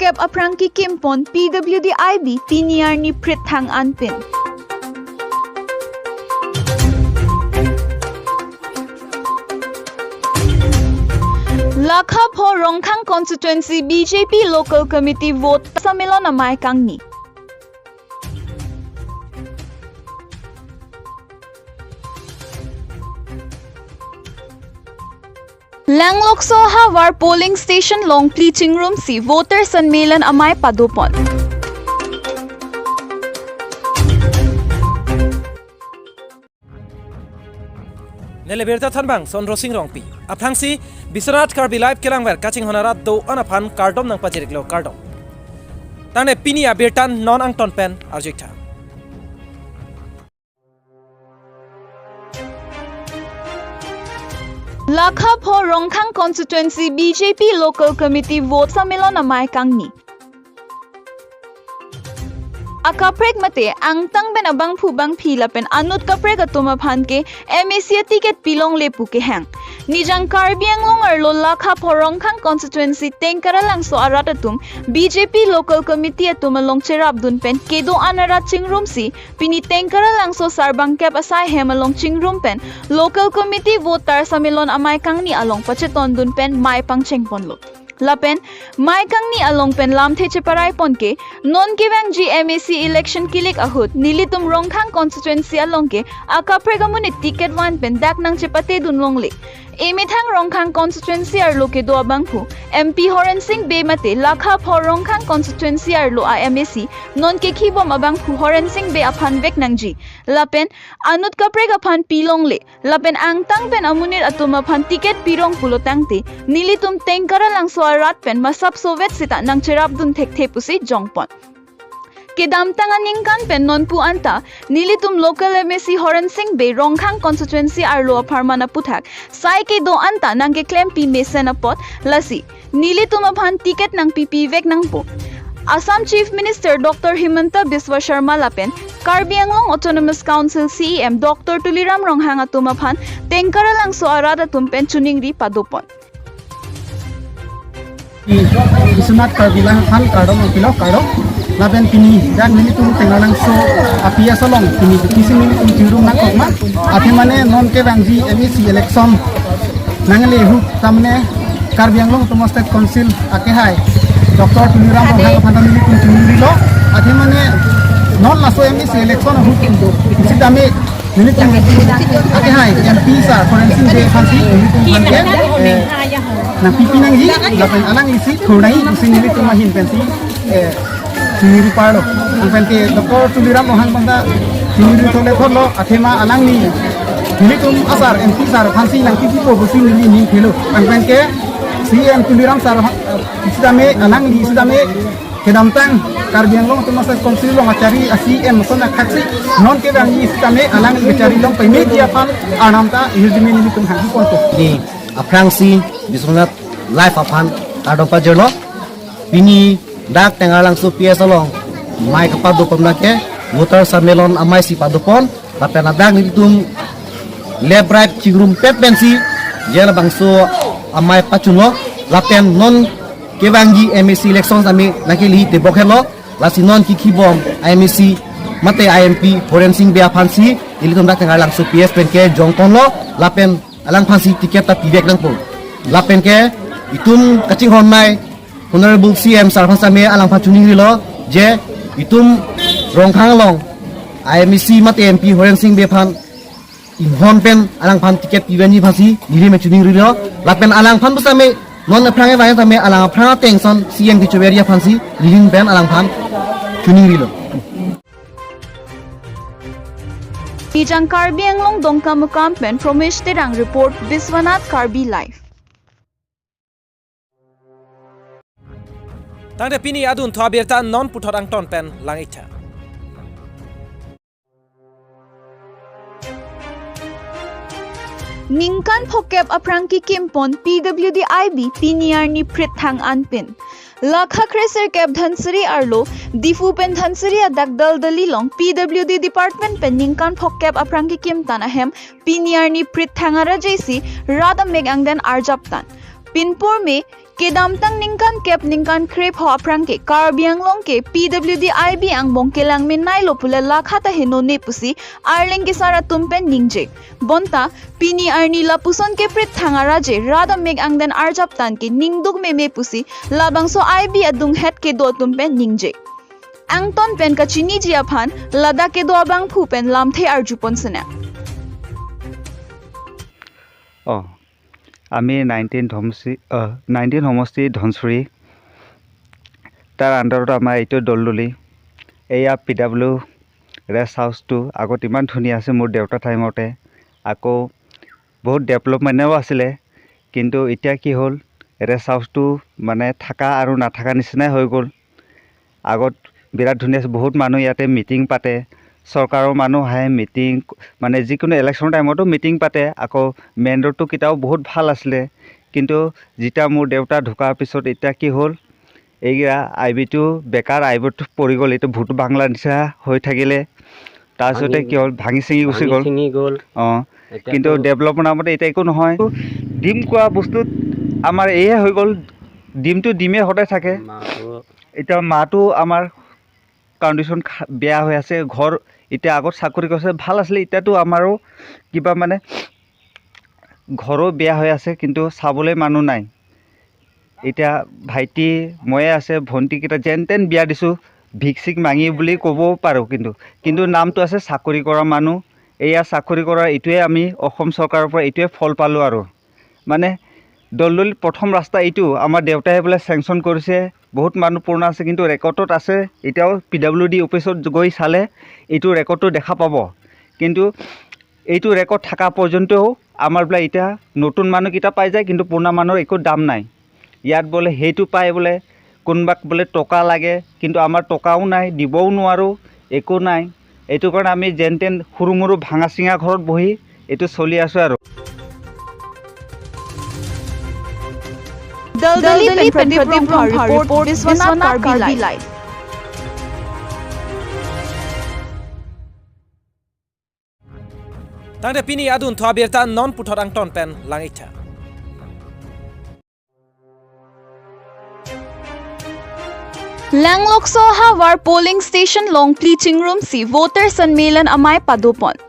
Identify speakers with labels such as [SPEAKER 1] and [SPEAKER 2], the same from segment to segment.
[SPEAKER 1] phokep aprang ki kimpon PWD IB piniar ni prit thang anpin. Lakha pho Rongkhang constituency BJP local committee vote samilon amai kangni. Langlokso Hawar polling station long bleaching room si voter sanmelan amai padupon.
[SPEAKER 2] Nele berta thanbang son rosing rongpi aphrangsi Biswanath Karbi live kelangwer kaching honarat do anaphan kardom nang pajiriklo kardom tane pinia bertan non angton pen arjikta.
[SPEAKER 1] Lakha pho Rongkhang constituency BJP local committee vote samilon amai kangni. Akaprek mate angtang ben abang phu bang phila pen anut kaprek atuma phan ke MAC ticket pilong le pu ke hang. Nijang Karbi Anglong arlo Lakha pho Rongkhang constituency tengkaralang so arat atum BJP local committee atuma longcherap dun pen kedo anarat chingrum si pini tengkaralang so sarbang kep asai hemalong chingrum pen local committee voter samilon amai kangni along pacheton dun pen mai pangcheng ponlo. Lapen mai kangni along pen lamthe cheparai ponke non kewang G MAC election kilik ahut nilitum Rongkhang constituency along ke akapregamuni ticket one pen dak nang chepate dun longle. Emithang Rongkhang constituency arlo ke do abangphu MP Horen Singh be mate Lakha pho Rongkhang constituency arlo a MAC non ke khibom abangphu Horen Singh be aphan vek nangji. Lapen anut kapreg aphan pilongle lapen angtang pen amunir atuma phan ticket pirong pulo tangte nilitum tengkara langso arat pen masap sovet sita nang cherap dun thek thepusi jongpon. Kedam tanganingkan pen nonpu anta nilitum local MAC Horen Singh be Rongkhang constituency arlo pharmana puthak sai ke do anta nangke claim pi mesen apot lasi nilitum aphan ticket nang pp vek nangpo. Assam Chief Minister Dr. Himanta Biswa Sharma lapen Karbi Anglong Autonomous Council CEM Dr. Tuliram Ronghang atum aphan tengkaralang so arada tumpen chuningri padopon.
[SPEAKER 3] Biswanath Karbi phan kardom pilo kardom laben pini dak nilitum tengalang so apia solong pini kisi nilitum tirum nak kokma athe mane non ke bangji MEC election nangle hu tamne Karbi Anglong Autonomous State Council ake hai Dr. Tuliram Ronghang phan nilitum chuningri lo athe mane non laso MEC election hu sidame nilitum ake hai MP sir Horen Singh be phansi nilitum phan ke na pipi nang hi lapen alang isi khonai isi nilitum hin pensi siniri parlo angpen ke Dr. Tuliram Ronghang banda siniri thole tholo athema alang ni nilitum asar MP sir phansi nang pipi ko busi nili ni thelo angpen ke CM Tuliram sir isidame alang ni isidame kedamtang Karbi Anglong Autonomous State Council long achari CM sona khaksi non ke bang isidame alang ni achari long paime dia phan anamta hirdimi nilitum hang ponto
[SPEAKER 4] ni aprangsi Biswanath live aphan kardom pajerlo pini dak tengalang su PS along mai kapa dopom nake voter sammelon amai si padopon lapen adak nilitum left right chingrum pet pensi jela bangso amai pachunlo lapen non kebangi MAC elections ami nakili te bokhelo lasi non ki khibom IMC mate IMP Horen Singh be aphansi nilitum dak tengalang su PS pen ke jongtonlo lapen alang phansi ticket ta pibek nangpo lapen ke itum kaching hon mai Honorable CM Sarphansame alang phan rilo je itum Rongkhang long IMC mate MP Horen Singh be phan hon pen alang phan ticket pibeni phansi nili me chuning rilo lapen alang phan busame non prange wayan same alang phranga tension CM ki choberia phansi nilin pen alang phan chuning rilo.
[SPEAKER 1] Nijang Karbi Anglong Dongka Mukam pen Promesh Terang report Biswanath Karbi Live.
[SPEAKER 2] Tangde pini adun thwa berta non puthor angton pen langitha.
[SPEAKER 1] Ningkan phokep aprangki kimpon PWD IB piniar ni prit thang anpin. Lakha Khreser Cap Dhansiri arlo Difu pen Dhansiri adak dal dali long PWD department pen ningkan phokep aprangki kim tanahem piniar ni prit thangara jaisi rada meg angden arjaptan. Pinpur me Ke damtang ningkan kep ningkan krep ho aprang ke Karbi Anglong ke PWD IB ang bong kelang min nai lo pule lakhata heno ne pusi arling ke sara tumpen ningje bonta pini arni lapuson ke prit thangara je rada meg ang den arjap tan ke ningduk me me pusi labang so IB adung het ke do tumpen ningje angton pen ka chini jia phan lada ke do abang phu pen lamthe arjupon sena.
[SPEAKER 5] Oh, আমি 19 সমষ্টি ধনচুৰি তাৰ আণ্ডাৰত আমাৰ এইটো দলদলি এয়া P W rest হাউচটো আগত ইমান ধুনীয়া আছে মোৰ দেউতা টাইমতে, আকৌ বহুত ডেভেলপমেণ্টো আছিলে, কিন্তু এতিয়া কি হ'ল ৰেষ্ট হাউচটো মানে থকা আৰু নাথাকা নিচিনাই হৈ গ'ল। আগত বিৰাট ধুনীয়া আছে, বহুত মানুহ ইয়াতে মিটিং পাতে, চৰকাৰৰ মানুহ আহে মিটিং, মানে যিকোনো ইলেকশ্যনৰ টাইমতো মিটিং পাতে। আকৌ মেইন ৰোডটো কেতিয়াও বহুত ভাল আছিলে, কিন্তু যেতিয়া মোৰ দেউতা ঢুকাৰ পিছত এতিয়া কি হ'ল এইকেইটা আই বিটো বেকাৰ আই বিটো পৰি গ'ল, এইটো ভূত বাংলা নিচিনা হৈ থাকিলে। তাৰপিছতে কি হ'ল ভাঙি চিঙি গুচি গ'ল। অঁ, কিন্তু ডেভেলপমেণ্ট নামতে এতিয়া একো নহয়। ডিম কোৱা বস্তুত আমাৰ এয়ে হৈ গ'ল, ডিমটো ডিমেই সদায় থাকে। এতিয়া মাটো আমাৰ কণ্ডিশ্যন বেয়া হৈ আছে, ঘৰ এতিয়া আগত চাকৰি কৰিছে ভাল আছিলে, এতিয়াতো আমাৰো কিবা মানে ঘৰো বেয়া হৈ আছে, কিন্তু চাবলৈ মানুহ নাই। এতিয়া ভাইটি ময়ে আছে, ভণ্টিকেইটা যেন তেন বিয়া দিছোঁ, ভিক চিক মাঙি বুলি ক'বও পাৰোঁ, কিন্তু কিন্তু নামটো আছে চাকৰি কৰা মানুহ। এয়া চাকৰি কৰা এইটোৱে আমি অসম চৰকাৰৰ পৰা এইটোৱে ফল পালোঁ আৰু। মানে দলদলিত প্ৰথম ৰাস্তা এইটো আমাৰ দেউতাই বোলে চেংচন কৰিছে, বহুত মানুহ পুৰণা আছে, কিন্তু ৰেকৰ্ডত আছে এতিয়াও পি ডাব্লিউ ডি অফিচত গৈ চালে এইটো ৰেকৰ্ডটো দেখা পাব, কিন্তু এইটো ৰেকৰ্ড থকা পৰ্যন্তও আমাৰ বোলে এতিয়া নতুন মানুহকেইটা পাই যায়, কিন্তু পুৰণা মানুহৰ একো দাম নাই। ইয়াত বোলে সেইটো পায় বোলে কোনোবাক বোলে টকা লাগে, কিন্তু আমাৰ টকাও নাই, দিবও নোৱাৰোঁ, একো নাই। এইটো কাৰণে আমি যেন তেন সৰু মৰু ভাঙা চিঙা ঘৰত বহি এইটো চলি আছোঁ আৰু।
[SPEAKER 1] Daldali pen Pradeep Rongpha report Biswanath Karbi Live.
[SPEAKER 2] Tangde pini adun thwa birta non puthot angton pen langitha.
[SPEAKER 1] Langlokso ha war polling station long pleaching room si voter sanmelan amai padopon.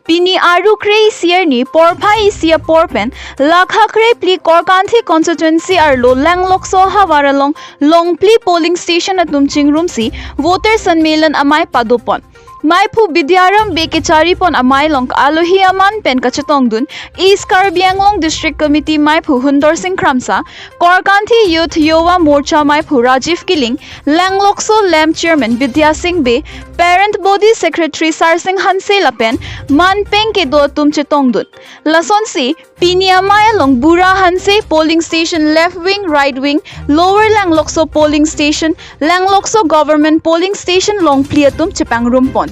[SPEAKER 1] Pini aru krei sierni porphai sia porpen lakha krei pli korkanthi constituency arlo langlokso ha waralong long pli polling station atum chingrum si voter sanmelan amai padopon. Maiphu Bidyaram Bekechari pon amai long alohi aman pen kachatongdun East Karbi Anglong District Committee Maiphu Hundor Singh Kramsa Korkanthi Youth Yowa Morcha Maiphu Rajiv Killing Langlokso Lam Chairman Vidya Singh Be Parent Body Secretary Sar Singh Hanse Lapen Manpeng ke do tum chetongdun Lasonsi Piniamaya long Bura Hanse polling station left wing right wing lower Langlokso polling station Langlokso government polling station long pliatum chepang rumpon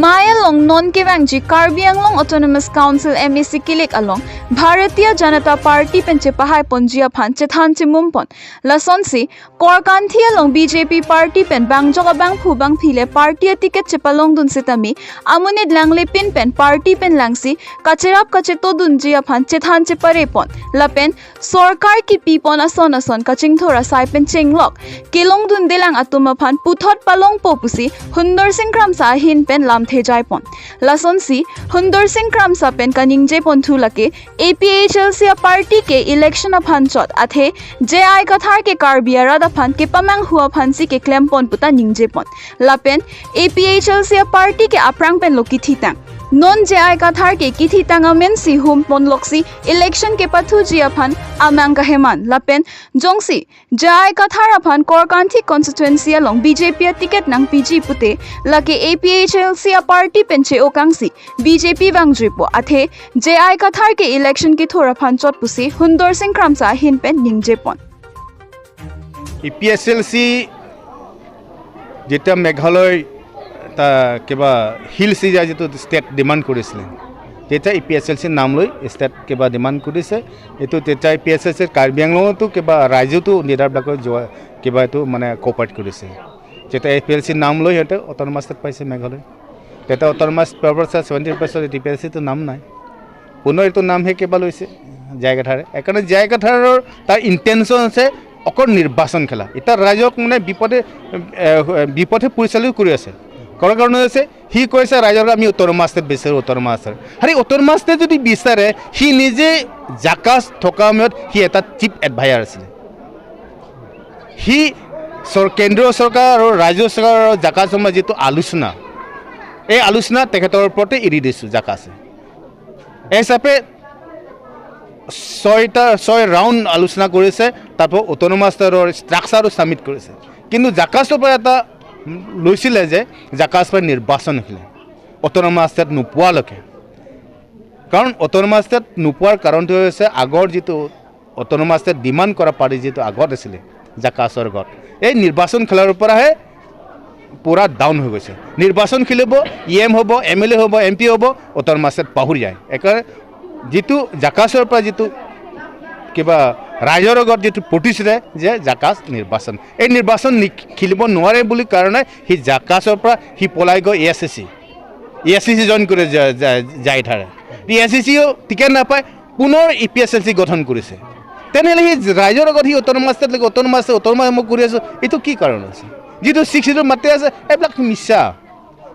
[SPEAKER 1] Maya long non kewangji Karbi Anglong Autonomous Council MEC kilik along Bharatiya Janata Party pen chepahai ponjia phan chethan chimumpon Lasonsi Korkanthi along BJP party pen bangjok abang phubang phile party ticket chepalong dun sitami amunid langle pin pen party pen langsi kacherap kacheto dun jia phan chethan chepare pon lapen sarkar ki pipon ason ason kachingthora sai pen chenglok kelong dun delang atuma phan puthot palong popusi Hundor Singh Kramsa hin pen lam thejai pon Lasonsi Hundor Singh Kramsa pen kaningje pon thulake APHLC party ke election aphan chot athe JI kathar ke karbiara da phan ke pamang hua phansi ke claim pon puta ningje pon lapen APHLC party ke aprang pen loki thitang non JI kathar ke kithi tangamen si hum pon loksi election ke pathu ji aphan amang kaheman lapen jongsi JI kathar aphan korkanthi constituency along BJP ticket nang PG pute lake APHLC party pen che okangsi BJP wangjuipo athe JI kathar ke election ki thora phan chot pusi Hundor Singh Kramsa hin pen ningje pon
[SPEAKER 6] EPSLC যেতিয়া মেঘালয় তা কিবা hills area যিটো state demand কৰিছিলে তেতিয়া E P S L চিৰ নাম লৈ state কিবা ডিমাণ্ড কৰিছে এইটো তেতিয়া E P S L চিৰ কাৰ্বি আংলঙতো কিবা ৰাজ্যতো লিডাৰবিলাকৰ যোৱা কিবা এইটো মানে কোপাৰেট কৰিছে যেতিয়া এ পি এল চিৰ নাম লৈ সিহঁতে অট'নমাছ ষ্টেট পাইছে মেঘালয় তেতিয়া অট'নমাছ পোৱাৰ পাছত 70% ই পি এল চিটো নাম নাই পুনৰ এইটো নামহে কিবা লৈছে জায়গাঠাৰে। সেইকাৰণে জায়গাঠাৰৰ তাৰ ইণ্টেনশ্যন আছে অকল নিৰ্বাচন খেলা। এতিয়া ৰাইজক মানে বিপদে বিপদে পৰিচালিত কৰি আছে। কৰাৰ কাৰণে হৈছে সি কৈছে ৰাইজক আমি অট'নমাছ ষ্টেট বিচাৰোঁ, অট'নমাছ ষ্টেট। আৰে অট'নমাছ ষ্টেট যদি বিচাৰে, সি নিজে জাকাজ থকা সময়ত সি এটা চিফ এডভাইজাৰ আছিলে। সি কেন্দ্ৰীয় চৰকাৰ আৰু ৰাজ্য চৰকাৰৰ জাকাজ সময়ত যিটো আলোচনা, এই আলোচনা তেখেতৰ ওপৰতে এৰি দিছোঁ জাকাজে। এই হিচাপে 6 ৰাউণ্ড আলোচনা কৰিছে, তাৰপৰা অট'নমাছ ষ্টেটৰ ষ্ট্ৰাকচাৰো ছাবমিট কৰিছে। কিন্তু জাকাজৰ পৰা এটা লৈছিলে যে জাকাজ পৰা নিৰ্বাচন হৈছিলে অট'নমাছ ষ্টেট নোপোৱালৈকে। কাৰণ অট'নমাছ ষ্টেট নোপোৱাৰ কাৰণটো হৈছে আগৰ যিটো অট'নমাছ ষ্টেট ডিমাণ্ড কৰা পাৰ্টি যিটো আগত আছিলে জাকাজৰ আগত, এই নিৰ্বাচন খেলাৰ পৰাহে পূৰা ডাউন হৈ গৈছে। নিৰ্বাচন খেলিব, ই এম হ'ব, এম এল এ হ'ব, এম পি হ'ব, অট'নমাছ ষ্টেট পাহৰি যায়। সেইকাৰণে যিটো জাকাজৰ পৰা যিটো কিবা ৰাইজৰ আগত যিটো প্ৰতিশ্ৰুতি যে জাকাজ নিৰ্বাচন, এই নিৰ্বাচন খেলিব নোৱাৰে বুলি কাৰণে সি জাকাজৰ পৰা সি পলাই গৈ এ S C join কৰি যায় থাৰে। ই এছ চি চিও টিকেট নাপায়, পুনৰ E P S L C গঠন কৰিছে। তেনেহ'লে সি ৰাইজৰ আগত সি অট'নমাছ ষ্টেট লাগে, অট'নমাছ ষ্টেট, অট'নমাছ মই কৰি আছোঁ, এইটো কি কাৰণ আছে? যিটো 6 চিটৰ মাতি আছে এইবিলাক মিছা।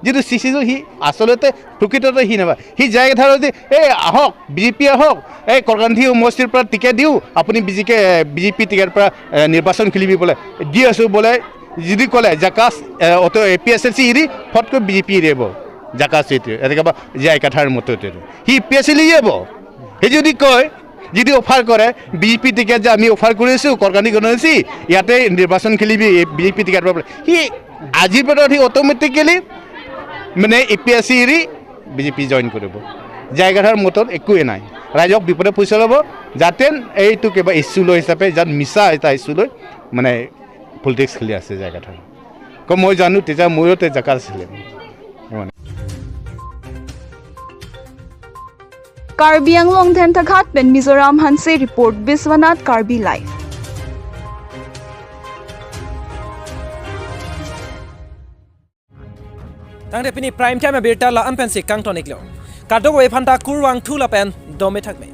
[SPEAKER 6] যিটো 6 চিটৰ সি আচলতে প্ৰকৃততে সি নাপায়। সি যায় থাৰে যে এই আহক বিজেপি আহক, এই কৰকান্দি সমষ্টিৰ পৰা টিকেট দিওঁ, আপুনি বিজেপি টিকেট পৰা নিৰ্বাচন খেলিবি বোলে দি আছোঁ বোলে, যদি ক'লে জাকাজ auto A P S L C এৰি ফটকৈ বিজেপি এৰিব জাকাজ এইটো এনেকৈ বা জীয়াই কাঠাৰ মতে সি পি এছ এল এৰিব। সি যদি কয়, যদি অফাৰ কৰে বিজেপি টিকেট যে আমি অফাৰ কৰিছোঁ কৰকান্দি গণেশী ইয়াতে নিৰ্বাচন খেলিবি বিজেপি টিকেট পাব, সি আজিৰ পৰা সি অট'মেটিকেলি মানে এ পি এছ চি এৰি বিজেপি জইন কৰিব। জায়গাঠাৰ মতত একোৱেই নাই, ৰাইজক বিপদে পইচা ল'ব যাতে এইটো কিবা ইছ্যু লৈ হিচাপে যাত মিছা এটা ইছ্যু লৈ মানে পলিটিক্স খেলি আছে জায়গাঠাৰ। মই জানো তেতিয়া ময়ো জেগা আছিলে।
[SPEAKER 1] Karbi Anglong Dhentaghat pen Mizoram Hanse report Biswanath Karbi live.
[SPEAKER 2] Tangde pini prime time birta la anpen si kangton iklo. Kadogo e phanta kurwang thula pen dome thakme.